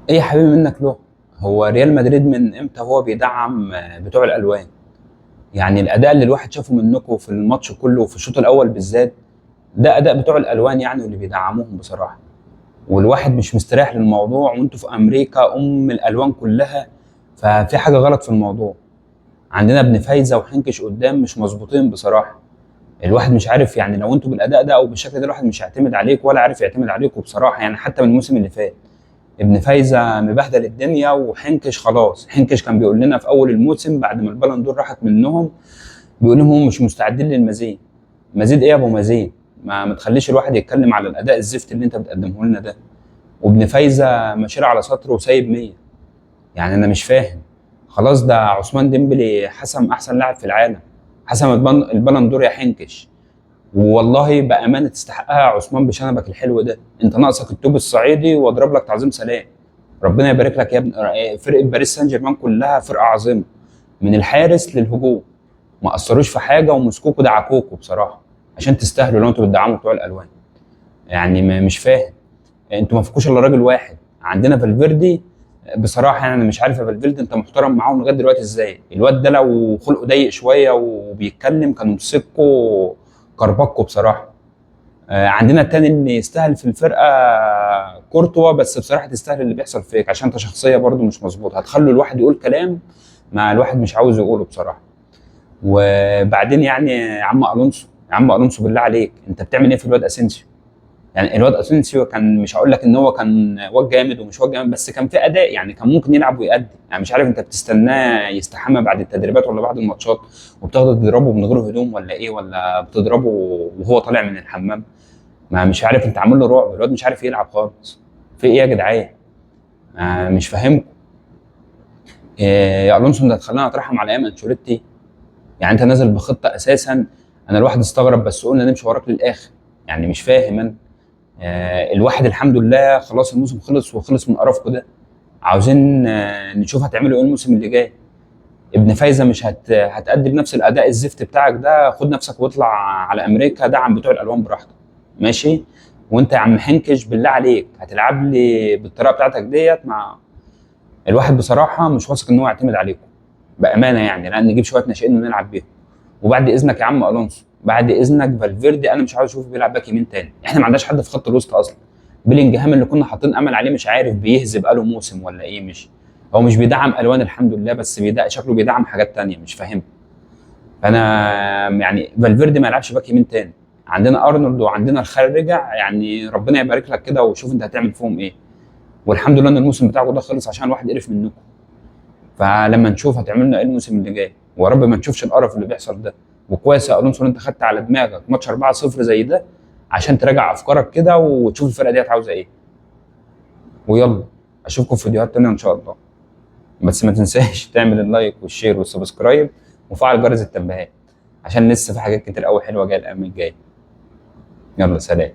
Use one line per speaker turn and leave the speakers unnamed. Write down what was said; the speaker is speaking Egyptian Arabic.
ايه يا حبيبي منك له؟ هو ريال مدريد من امتى هو بيدعم بتوع الالوان؟ يعني الاداء اللي الواحد شافه منكم في الماتش كله وفي الشوط الاول بالذات، ده اداء بتوع الالوان يعني واللي بيدعموهم بصراحة. والواحد مش مستريح للموضوع، وانتوا في امريكا ام الالوان كلها، ففي حاجة غلط في الموضوع. عندنا ابن فايزه وحنكش قدام مش مظبوطين بصراحة. الواحد مش عارف يعني لو انتوا بالاداء ده او بالشكل ده الواحد مش هيعتمد عليك ولا عارف يعتمد عليكم بصراحة، يعني حتى من الموسم اللي فات ابن فايزه مبهدل الدنيا وحنكش خلاص. حنكش كان بيقول لنا في اول الموسم بعد ما البالون دور راحت منهم، بيقول لهم هم مش مستعدين للمزيد. مزيد ايه يا ابو مزيد؟ ما تخليش الواحد يتكلم على الاداء الزفت اللي انت بتقدمه لنا ده. وابن فايزه ماشي على سطر وسايب 100، يعني انا مش فاهم. خلاص ده عثمان ديمبلي حسم احسن لاعب في العالم، حسم البالون دور يا حنكش. والله بامانه تستحقها عثمان بشنبك الحلو ده، انت ناقصك التوب الصعيدي واضرب لك تعظيم سلام. ربنا يبارك لك يا ابن. فرقه باريس سان جيرمان كلها فرقه عظيمة من الحارس للهجوم، ما قصروش في حاجة ومسكوكوا دعكوكوا بصراحة عشان تستاهلوا لو انتوا بتدعموا بتوع الالوان. يعني مش فاهم انتوا ما فيكوش الا راجل واحد عندنا فالفيردي بصراحة. يعني انا مش عارف يا فالفيردي انت محترم معاهم لغاية دلوقتي ازاي؟ الواد ده لو خلقه ضيق شوية وبيتكلم كانوا مسكوا كربكوا بصراحة. عندنا التاني اللي يستاهل في الفرقة كورتوا، بس بصراحة تستاهل اللي بيحصل فيك عشان انت شخصية برضو مش مظبوطة، هتخلوا الواحد يقول كلام ما الواحد مش عاوز يقوله بصراحة. وبعدين يعني يا عم الونسو، يا عم الونسو بالله عليك انت بتعمل ايه في الواد اسينسيو؟ يعني الواد اسينسيو كان، مش هقول لك ان هو كان واد جامد ومش واد جامد، بس كان في اداء، يعني كان ممكن يلعب ويأدي. يعني مش عارف انت بتستناه يستحمى بعد التدريبات ولا بعد الماتشات وبتاخده تضربه من غير هدوم ولا ايه، ولا بتضربه وهو طالع من الحمام؟ ما مش عارف انت عامل له رعب، الواد مش عارف يلعب خالص. في ايه يا جدعان؟ مش فاهمكم. إيه يا الونسو، انت هتخلينا اترحم على ايام انشيلوتي؟ يعني انت نازل بخطه اساسا انا الواحد استغرب، بس قلنا نمشي وراك للاخر. يعني مش فاهم انا. الواحد الحمد لله خلاص الموسم خلص وخلص من قرفكم ده، عاوزين نشوف هتعملوا ايه الموسم اللي جاي. ابن فايزه مش هتأدي بنفس الاداء الزفت بتاعك ده، خد نفسك واطلع على امريكا دعم بتوع الالوان براحتك ماشي. وانت يا عم حنكش بالله عليك هتلعب لي بالطريقة بتاعتك ديت مع الواحد بصراحة مش واثق ان هو يعتمد عليكم بامانه، يعني لان نجيب شوية ناشئين ونلعب بيهم. وبعد اذنك يا عم الونسو، بعد اذنك فالفيردي انا مش عاوز اشوفه بيلعب باك يمين تاني، احنا ما عندناش حد في خط الوسط اصلا. بيلينجهام اللي كنا حاطين امل عليه مش عارف بيهزب بقاله موسم ولا ايه، مش هو مش بيدعم الوان الحمد لله، بس بيدعم شكله بيدعم حاجات تانية مش فاهم. فانا يعني فالفيردي ما يلعبش باك يمين تاني، عندنا ارنولد وعندنا الخال رجع، يعني ربنا يبارك لك كده وشوف انت هتعمل فيهم ايه. والحمد لله ان الموسم بتاعكم ده خلص عشان الواحد قرف منكم. فلما نشوف هتعملوا لنا ايه الموسم اللي جاي، ويا رب ما نشوفش القرف اللي بيحصل ده. وكويس يا الونسو ان انت خدت على دماغك ماتش 4-0 زي ده عشان تراجع افكارك كده وتشوف الفرقة ديت عاوزه ايه. ويلا اشوفكم في فيديوهات تانية ان شاء الله، بس ما تنساش تعمل ال like وال share وال subscribe وفعل جرس التنبيهات عشان لسه في حاجات كتير قوي حلوة جاية الايام الجاية. يلا سلام.